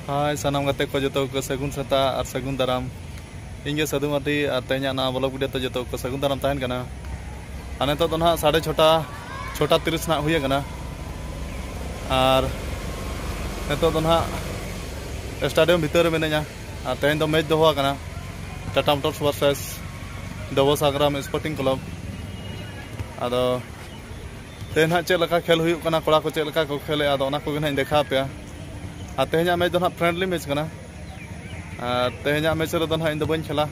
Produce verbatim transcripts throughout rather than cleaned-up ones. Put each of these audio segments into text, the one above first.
ᱦᱟᱭ ᱥᱟᱱᱟᱢ ᱜᱟᱛᱮ ᱠᱚ, ᱡᱚᱛᱚ ᱠᱚ ᱥᱟᱹᱜᱩᱱ ᱥᱮᱛᱟᱜ ᱟᱨ ᱥᱟᱹᱜᱩᱱ ᱫᱟᱨᱟᱢ᱾ ᱤᱧ ᱜᱮ ᱥᱟᱹᱫᱷᱩ ᱢᱟᱨᱰᱤ ᱟᱨ ᱛᱮᱦᱮᱧᱟᱜ ᱱᱚᱣᱟ ᱵᱞᱚᱜ ᱵᱷᱤᱰᱤᱭᱳ ᱛᱮ ᱡᱚᱛᱚ ᱠᱚ ᱥᱟᱹᱜᱩᱱ ᱫᱟᱨᱟᱢ ᱛᱟᱦᱮᱱ ᱠᱟᱱᱟ᱾ ᱟᱨ ᱱᱤᱛᱚᱜ ᱫᱚ ᱱᱟᱦᱟᱜ ᱥᱟᱲᱮ ᱪᱷᱚᱴᱟ, ᱪᱷᱚᱴᱟ ᱛᱤᱨᱤᱥ ᱱᱟᱦᱟᱜ ᱦᱩᱭ ᱟᱠᱟᱱᱟ᱾ ᱟᱨ ᱱᱤᱛᱚᱜ ᱫᱚ ᱱᱟᱦᱟᱜ ᱥᱴᱮᱰᱤᱭᱟᱢ ᱵᱷᱤᱛᱟᱹᱨ ᱨᱮ ᱢᱤᱱᱟᱹᱧᱟ᱾ ᱟᱨ ᱛᱮᱦᱮᱧ ᱫᱚ ᱢᱮᱪ ᱫᱚᱦᱚ ᱟᱠᱟᱱᱟ, Tata motors versus Dobosagram sporting club. ᱟᱫᱚ ᱛᱮᱦᱮᱧ ᱦᱟᱸᱜ ᱪᱮᱫ ᱞᱮᱠᱟ ᱠᱷᱮᱞ ᱦᱩᱭᱩᱜ ᱠᱟᱱᱟ, ᱠᱚᱲᱟ ᱠᱚ ᱪᱮᱫ ᱞᱮᱠᱟ ᱠᱚ ᱠᱷᱮᱞᱮᱜᱼᱟ, ᱟᱫᱚ ᱚᱱᱟ ᱠᱚᱜᱮ ᱱᱟᱦᱟᱜ ᱤᱧ ᱫᱮᱠᱷᱟᱣ ᱟᱯᱮᱭᱟ᱾ ᱟᱨ ᱛᱮᱦᱮᱧᱟᱜ ᱢᱮᱪ ᱫᱚ ᱱᱟᱦᱟᱜ ᱯᱷᱨᱮᱱᱰᱞᱤ ᱢᱮᱪ ᱠᱟᱱᱟ᱾ ᱟᱨ ᱛᱮᱦᱮᱧᱟᱜ ᱢᱮᱪ ᱨᱮᱫᱚ ᱱᱟᱦᱟᱜ ᱤᱧ ᱫᱚ ᱵᱟᱹᱧ ᱠᱷᱮᱞᱟ,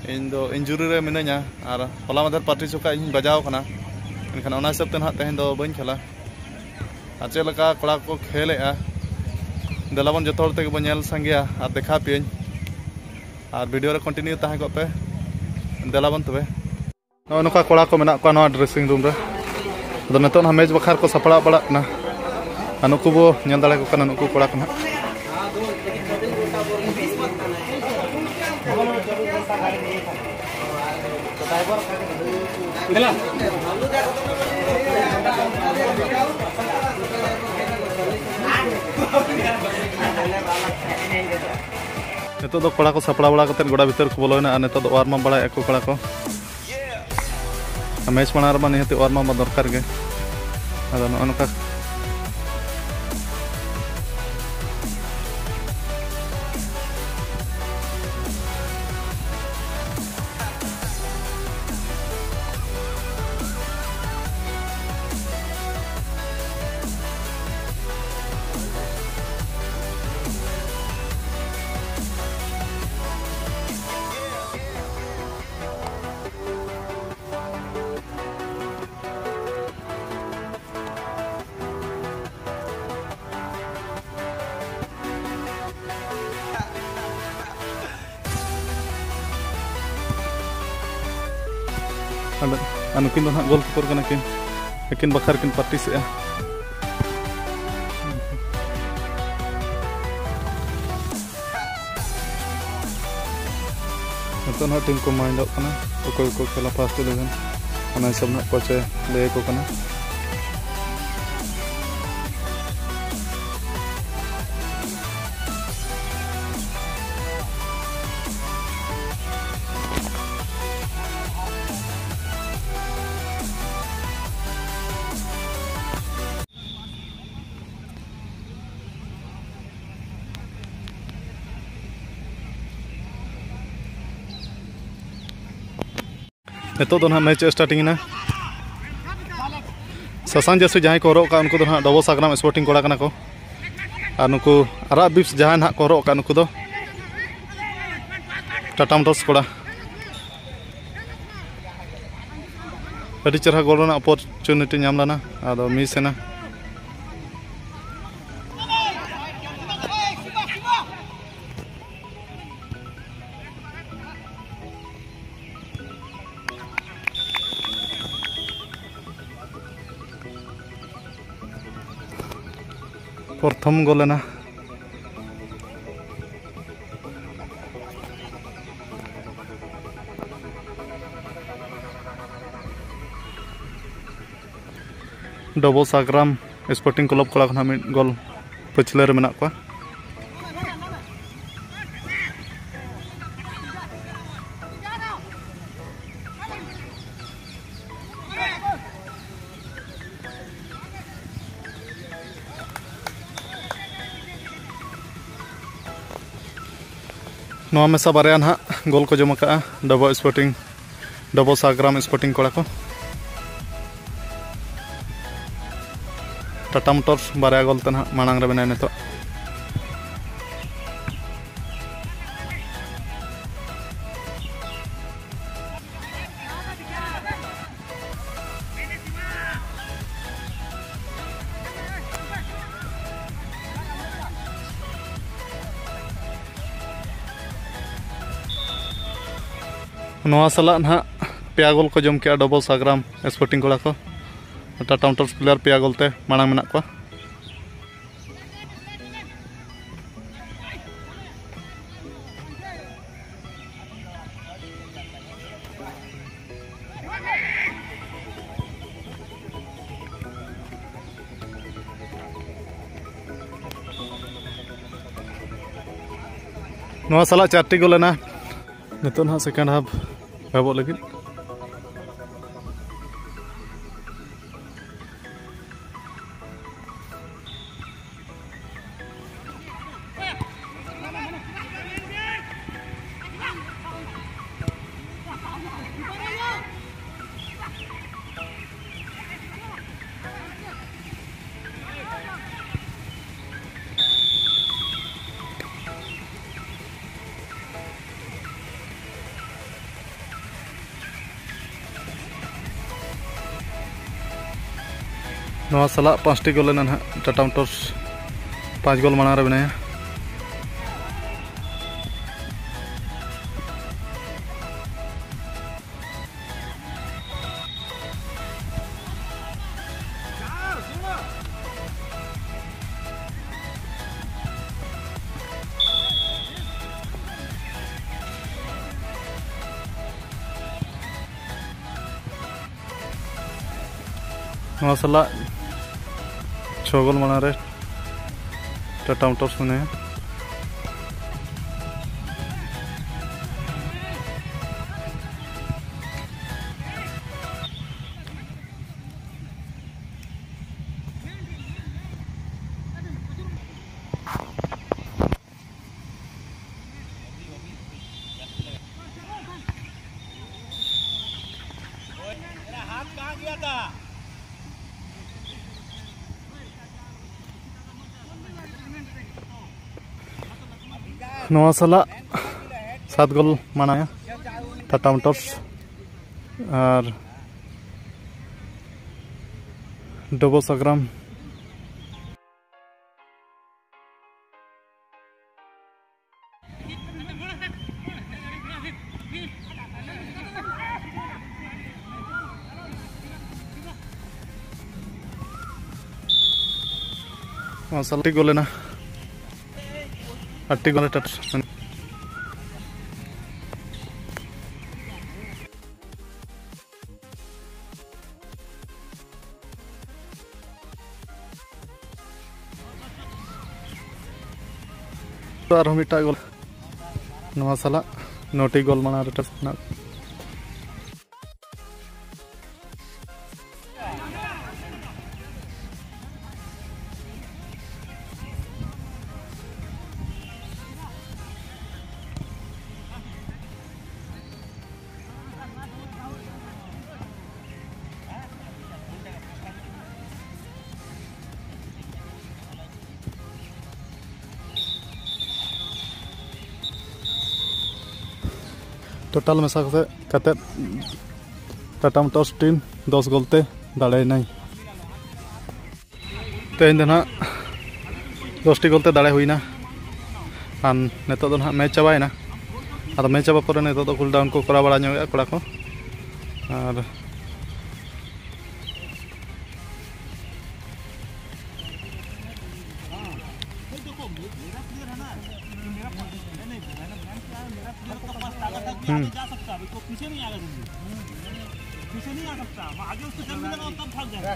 ᱤᱧ ᱫᱚ ᱤᱱᱡᱩᱨᱤ ᱨᱮ ᱢᱤᱱᱟᱹᱧᱟ᱾ ᱟᱨ ᱦᱚᱞᱟ ᱢᱟᱫᱷᱮᱨ ᱯᱟᱨᱴᱤ ᱡᱚᱠᱷᱟᱡ ᱤᱧ ᱵᱟᱡᱟᱣ ᱠᱟᱱᱟ, ᱮᱱᱠᱷᱟᱱ ᱚᱱᱟ ᱦᱤᱥᱟᱹᱵ ᱛᱮ ᱱᱟᱦᱟᱜ ᱛᱮᱦᱮᱧ ᱫᱚ ᱵᱟᱹᱧ ᱠᱷᱮᱞᱟ᱾ ᱟᱨ ᱪᱮᱫ ᱞᱮᱠᱟ ᱠᱚᱲᱟ ᱠᱚ ᱠᱷᱮᱞᱮᱜᱼᱟ, ᱫᱮᱞᱟ ᱵᱚᱱ ᱡᱚᱛᱚ ᱦᱚᱲ ᱛᱮᱜᱮ ᱵᱚᱱ ᱧᱮᱞ ᱥᱟᱸᱜᱮᱭᱟ ᱟᱨ ᱫᱮᱠᱷᱟᱣ ᱯᱮᱭᱟᱹᱧ᱾ ᱟᱨ ᱵᱷᱤᱰᱤᱭᱳ ᱨᱮ ᱠᱚᱱᱴᱤᱱᱤᱭᱩ ᱛᱟᱦᱮᱸ ᱠᱚᱜ ᱯᱮ, ᱫᱮᱞᱟ ᱵᱚᱱ ᱛᱚᱵᱮ᱾ ᱱᱚᱜᱼᱚᱭ ᱱᱚᱝᱠᱟ ᱠᱚᱲᱟ ᱠᱚ ᱢᱮᱱᱟᱜ ᱠᱚᱣᱟ ᱱᱚᱣᱟ ᱰᱨᱮᱥᱤᱝ ᱨᱩᱢ ᱨᱮ᱾ ᱟᱫᱚ ᱱᱤᱛᱚᱜ ᱱᱟᱦᱟᱜ ᱢᱮᱪ ᱵᱟᱠᱷᱨᱟ ᱠᱚ ᱥᱟᱯᱲᱟᱣ ᱵᱟᱲᱟᱜ ᱠᱟᱱᱟ᱾ ᱟᱨ ᱱᱩᱠᱩ ᱵᱚ ᱧᱮᱞ ᱫᱟᱲᱮ ᱠᱚ ᱠᱟᱱᱟ, ᱱᱩᱠᱩ ᱠᱚᱲᱟ ᱠᱚ ᱱᱟᱦᱟᱜ᱾ ᱱᱤᱛᱚᱜ ᱫᱚ ᱠᱚᱲᱟ ᱠᱚ ᱥᱟᱯᱲᱟᱣ ᱵᱟᱲᱟ ᱠᱟᱛᱮᱫ ᱜᱚᱰᱟ ᱵᱷᱤᱛᱟᱹᱨ ᱠᱚ ᱵᱚᱞᱚᱭᱮᱱᱟ ᱟᱨ ᱱᱤᱛᱚᱜ ᱫᱚ ᱣᱟᱨᱢ ᱟᱯ ᱵᱟᱲᱟᱭᱮᱫᱼᱟ ᱠᱚ ᱠᱚᱲᱟ ᱠᱚ᱾ ᱟᱨ ᱢᱮᱪ ᱢᱟᱲᱟᱝ ᱨᱮᱢᱟ ᱱᱤᱦᱟᱹᱛ ᱣᱟᱨᱢ ᱟᱯ ᱢᱟ ᱫᱚᱨᱠᱟᱨ ᱜᱮ᱾ ᱟᱫᱚ ᱱᱚᱜᱼᱚ ᱱᱚᱝᱠᱟ ᱟᱨ, ᱟᱨ ᱱᱩᱠᱤᱱ ᱫᱚ ᱱᱟᱦᱟᱜ ᱜᱳᱞᱠᱤᱯᱟᱨ ᱠᱟᱱᱟ ᱠᱤᱱ, ᱟᱹᱠᱤᱱ ᱵᱟᱠᱷᱨᱟ ᱠᱤᱱ ᱯᱨᱮᱠᱴᱤᱥᱮᱜᱼᱟ᱾ ᱱᱤᱛᱚᱜ ᱱᱟᱦᱟᱜ ᱴᱤᱢ ᱠᱚ ᱢᱟᱭᱤᱱᱰᱚᱜ ᱠᱟᱱᱟ, ᱚᱠᱚᱭ ᱠᱚ ᱠᱷᱮᱞᱟ ᱯᱷᱟᱥᱴ ᱤᱞᱮᱵᱷᱮᱱ, ᱚᱱᱟ ᱦᱤᱥᱟᱹᱵ ᱱᱟᱦᱟᱜ ᱠᱳᱪᱮ ᱞᱟᱹᱭ ᱟᱠᱚ ᱠᱟᱱᱟ᱾ ᱱᱤᱛᱚᱜ ᱫᱚ ᱱᱟᱦᱟᱜ ᱢᱮᱪ ᱥᱴᱟᱨᱴᱤᱝ ᱮᱱᱟ᱾ ᱥᱟᱥᱟᱝ ᱡᱟᱹᱨᱥᱤ ᱡᱟᱦᱟᱸᱭ ᱠᱚ ᱦᱚᱨᱚᱜ ᱟᱠᱟᱫ, ᱩᱱᱠᱩ ᱫᱚ ᱱᱟᱦᱟᱜ ᱰᱚᱵᱚ ᱥᱟᱜᱽᱨᱟᱢ ᱥᱯᱳᱨᱴᱤᱝ ᱠᱚᱲᱟ ᱠᱟᱱᱟ ᱠᱚ᱾ ᱟᱨ ᱱᱩᱠᱩ ᱟᱨᱟᱜ ᱵᱤᱯᱥ ᱡᱟᱦᱟᱸᱭ ᱱᱟᱦᱟᱜ ᱠᱚ ᱦᱚᱨᱚᱜ ᱟᱠᱟᱫ, ᱱᱩᱠᱩ ᱫᱚ ᱴᱟᱴᱟ ᱢᱳᱴᱚᱨᱥ ᱠᱚᱲᱟ᱾ ᱟᱹᱰᱤ ᱪᱮᱦᱨᱟ ᱜᱳᱞ ᱨᱮᱱᱟᱜ ᱚᱯᱚᱨᱪᱩᱱᱤᱴᱤ ᱧᱟᱢ ᱞᱮᱱᱟ, ᱟᱫᱚ ᱢᱤᱥ ᱮᱱᱟ᱾ ᱯᱨᱚᱛᱷᱚᱢ ᱜᱳᱞ ᱮᱱᱟ᱾ ᱰᱚᱵᱚ ᱥᱟᱜᱽᱨᱟᱢ ᱥᱯᱳᱨᱴᱤᱝ ᱠᱞᱟᱵᱽ ᱠᱚᱲᱟ ᱠᱷᱚᱱᱟᱜ ᱢᱤᱫ ᱜᱳᱞ ᱯᱟᱹᱪᱷᱞᱟᱹ ᱨᱮ ᱢᱮᱱᱟᱜ ᱠᱚᱣᱟ᱾ ᱱᱚᱣᱟ ᱢᱮᱥᱟ ᱵᱟᱨᱭᱟ ᱱᱟᱦᱟᱜ ᱜᱳᱞ ᱠᱚ ᱡᱚᱢ ᱟᱠᱟᱫᱼᱟ double sporting, double Sagram sporting ᱠᱚᱲᱟ ᱠᱚ᱾ ᱴᱟᱴᱟ ᱢᱳᱴᱚᱨᱥ ᱵᱟᱨᱭᱟ ᱜᱳᱞ ᱛᱮ ᱱᱟᱦᱟᱜ ᱢᱟᱲᱟᱝ ᱨᱮ ᱢᱮᱱᱟᱭᱟ ᱱᱤᱛᱚᱜ᱾ ᱱᱚᱣᱟ ᱥᱟᱞᱟᱜ ᱱᱟᱦᱟᱜ ᱯᱮᱭᱟ ᱜᱳᱞ ᱠᱚ ᱡᱚᱢ ᱠᱮᱜᱼᱟ ᱰᱚᱵᱚ ᱥᱟᱜᱽᱨᱟᱢ ᱥᱯᱳᱨᱴᱤᱝ ᱠᱚᱲᱟ ᱠᱚ᱾ ᱴᱟᱴᱟ ᱢᱳᱴᱚᱨᱥ ᱯᱞᱮᱭᱟᱨ ᱯᱮᱭᱟ ᱜᱳᱞ ᱛᱮ ᱢᱟᱲᱟᱝ ᱢᱮᱱᱟᱜ ᱠᱚᱣᱟ᱾ ᱱᱚᱣᱟ ᱥᱟᱞᱟᱜ ᱪᱟᱨᱴᱤ ᱜᱳᱞ ᱮᱱᱟ᱾ ᱱᱤᱛᱚᱜ ᱱᱟᱦᱟᱜ ᱥᱮᱠᱮᱱᱰ ᱦᱟᱯ ᱮᱦᱚᱵᱚᱜ ᱞᱟᱹᱜᱤᱫ᱾ ᱱᱚᱣᱟ ᱥᱟᱞᱟᱜ ᱯᱟᱸᱪᱴᱤ ᱜᱳᱞ ᱮᱱᱟ ᱱᱟᱦᱟᱜ ᱴᱟᱴᱟ ᱢᱳᱴᱚᱨᱥ, ᱯᱟᱸᱪ ᱜᱳᱞ ᱢᱟᱲᱟᱝ ᱨᱮ ᱢᱮᱱᱟᱭᱟ᱾ ᱱᱚᱣᱟ ᱥᱟᱞᱟᱜ ᱪᱷᱚ ᱜᱳᱞ ᱢᱟᱲᱟᱝ ᱨᱮ ᱴᱟᱴᱟ ᱢᱳᱴᱚᱨᱥ ᱢᱮᱱᱟᱭᱟ᱾ ᱱᱚᱣᱟ ᱥᱟᱞᱟᱜ ᱥᱟᱛ ᱜᱳᱞ ᱢᱟᱲᱟᱝ ᱴᱟᱴᱟ ᱢᱳᱴᱚᱨᱥ ᱟᱨ ᱰᱚᱵᱚ ᱥᱟᱜᱽᱨᱟᱢ᱾ ᱢᱟᱨᱥᱟᱞ ᱴᱤ ᱜᱳᱞ ᱮᱱᱟ, ᱟᱴ ᱴᱤ ᱜᱳᱞ ᱮᱱᱟ᱾ ᱟᱨᱦᱚᱸ ᱢᱤᱫᱴᱟᱜ ᱜᱳᱞ, ᱱᱚᱣᱟ ᱥᱟᱞᱟᱜ ᱱᱚᱴᱤ ᱜᱳᱞ ᱢᱟᱲᱟᱝ ᱨᱮ ᱴᱟᱪ ᱢᱮᱱᱟᱜ᱾ ᱴᱳᱴᱟᱞ ᱢᱮᱥᱟ ᱠᱟᱛᱮ, ᱠᱟᱛᱮ ᱴᱟᱴᱟ ᱢᱳᱴᱚᱨᱥ ᱴᱤᱢ ᱫᱚᱥ ᱜᱳᱞ ᱛᱮ ᱫᱟᱲᱮᱭᱮᱱᱟᱭ᱾ ᱛᱮᱦᱮᱧ ᱫᱚ ᱱᱟᱦᱟᱜ ᱫᱚᱥᱴᱤ ᱜᱳᱞ ᱛᱮ ᱫᱟᱲᱮ ᱦᱩᱭᱱᱟ᱾ ᱟᱨ ᱱᱤᱛᱚᱜ ᱫᱚ ᱱᱟᱦᱟᱜ ᱢᱮᱪ ᱪᱟᱵᱟᱭᱮᱱᱟ᱾ ᱟᱫᱚ ᱢᱮᱪ ᱪᱟᱵᱟ ᱯᱚᱨᱮ ᱱᱤᱛᱚᱜ ᱫᱚ ᱠᱩᱞ ᱰᱟᱣᱩᱱ ᱠᱚ ᱠᱚᱨᱟᱣ ᱵᱟᱲᱟ ᱧᱚᱜᱮᱜᱼᱟ ᱠᱚᱲᱟ ᱠᱚ᱾ ᱟᱨ हम्म। पीछे नहीं आ सकता, मैं आगे उसको जब मिलेगा, वो तब भाग जाएगा।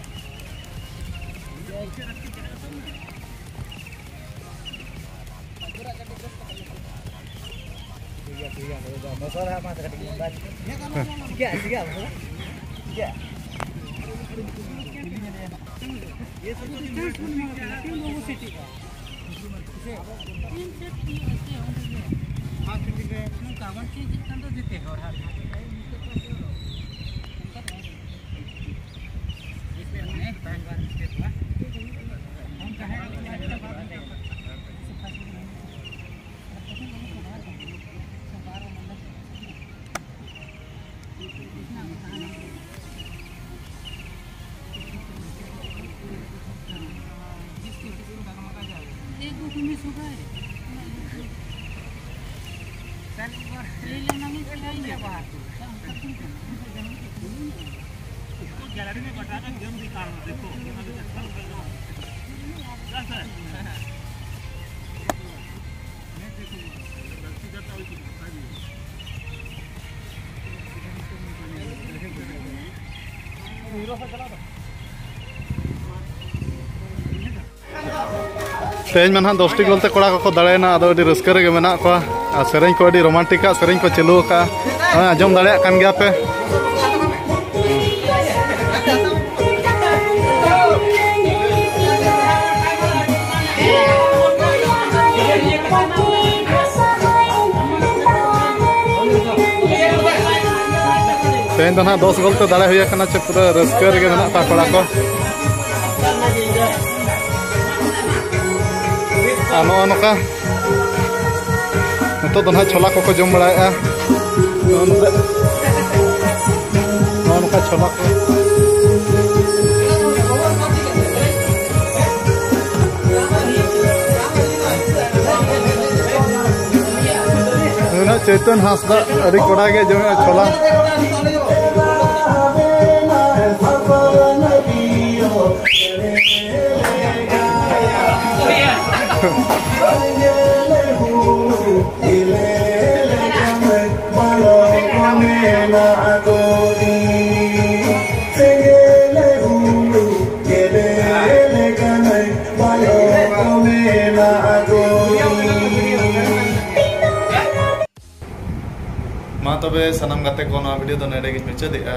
ठीक है, ठीक है, ठीक है। ये सब तो तीन सेट ये ऐसे होंगे। पाँच मिनट में। ᱱᱚᱝᱠᱟ ᱵᱚᱱ ᱪᱮᱫ ᱠᱟᱱ ᱫᱚ ᱡᱮᱛᱮ ᱦᱚᱲ ᱦᱟᱸᱜ᱾ ᱤᱥᱯᱮ ᱦᱚᱸ ᱵᱟᱨ ᱤᱥᱯᱮ ᱠᱚᱣᱟ᱾ ᱚᱱᱠᱟ ᱦᱮᱸ᱾ गैलरी में बता रहा, गेम दिखा रहा हूँ, देखो। कैसा है? ᱛᱮᱦᱮᱧ ᱢᱟ ᱱᱟᱦᱟᱜ ᱫᱚᱥᱴᱤ ᱜᱳᱞ ᱛᱮ ᱠᱚᱲᱟ ᱠᱚᱠᱚ ᱫᱟᱲᱮᱭᱮᱱᱟ᱾ ᱟᱫᱚ ᱟᱹᱰᱤ ᱨᱟᱹᱥᱠᱟᱹ ᱨᱮᱜᱮ ᱢᱮᱱᱟᱜ ᱠᱚᱣᱟ᱾ ᱟᱨ ᱥᱮᱨᱮᱧ ᱠᱚ ᱟᱹᱰᱤ ᱨᱳᱢᱟᱱᱴᱤᱠ ᱟᱜ ᱥᱮᱨᱮᱧ ᱠᱚ ᱪᱟᱹᱞᱩ ᱟᱠᱟᱫᱼᱟ᱾ ᱱᱚᱜᱼᱚᱭ ᱟᱸᱡᱚᱢ ᱫᱟᱲᱮᱭᱟᱜ ᱠᱟᱱ ᱜᱮᱭᱟ ᱯᱮ᱾ ᱛᱮᱦᱮᱧ ᱫᱚ ᱱᱟᱦᱟᱜ ᱫᱚᱥ ᱜᱳᱞ ᱛᱮ ᱫᱟᱲᱮ ᱦᱩᱭ ᱟᱠᱟᱱᱟ᱾ ᱪᱮ ᱯᱩᱨᱟᱹ ᱨᱟᱹᱥᱠᱟᱹ ᱨᱮᱜᱮ ᱢᱮᱱᱟᱜ ᱠᱚᱣᱟ ᱠᱚᱲᱟ ᱠᱚ᱾ ᱟᱨ ᱱᱚᱜᱼᱚ ᱱᱚᱝᱠᱟ ᱱᱤᱛᱚᱜ ᱫᱚ ᱱᱟᱦᱟᱜ ᱪᱷᱚᱞᱟ ᱠᱚᱠᱚ ᱡᱚᱢ ᱵᱟᱲᱟᱭᱮᱫᱼᱟ᱾ ᱱᱚᱜᱼᱚ ᱱᱚᱝᱠᱟ, ᱱᱚᱜᱼᱚ ᱱᱚᱝᱠᱟ ᱪᱷᱚᱞᱟ ᱠᱚ᱾ ᱪᱳᱭᱛᱚᱱ ᱦᱟᱸᱥᱫᱟ ᱟᱹᱰᱤ ᱠᱚᱲᱟ ᱜᱮ ᱡᱚᱢᱮᱜᱼᱟ ᱪᱷᱳᱞᱟ᱾ ᱢᱟ ᱛᱚᱵᱮ ᱥᱟᱱᱟᱢ ᱜᱟᱛᱮ ᱠᱚ, ᱱᱚᱣᱟ ᱵᱷᱤᱰᱤᱭᱳ ᱫᱚ ᱱᱚᱰᱮ ᱜᱤᱧ ᱢᱩᱪᱟᱹᱫᱮᱜᱼᱟ᱾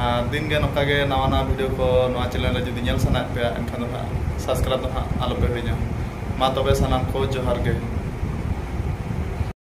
ᱟᱨ ᱫᱤᱱ ᱜᱮ ᱱᱚᱝᱠᱟ ᱜᱮ ᱱᱟᱣᱟ ᱱᱟᱣᱟ ᱵᱷᱤᱰᱤᱭᱳ ᱠᱚ ᱱᱚᱣᱟ ᱪᱮᱱᱮᱞ ᱨᱮ ᱡᱩᱫᱤ ᱧᱮᱞ ᱥᱟᱱᱟᱭᱮᱫ ᱯᱮᱭᱟ, ᱮᱱᱠᱷᱟᱱ ᱫᱚ ᱦᱟᱸᱜ ᱥᱟᱵᱥᱠᱨᱟᱭᱤᱵ ᱫᱚ ᱦᱟᱸᱜ ᱟᱞᱚᱯᱮ ᱦᱤᱲᱤᱧᱟ᱾ ᱢᱟ ᱛᱚᱵᱮ ᱥᱟᱱᱟᱢ ᱠᱚ ᱡᱚᱦᱟᱨ ᱜᱮ᱾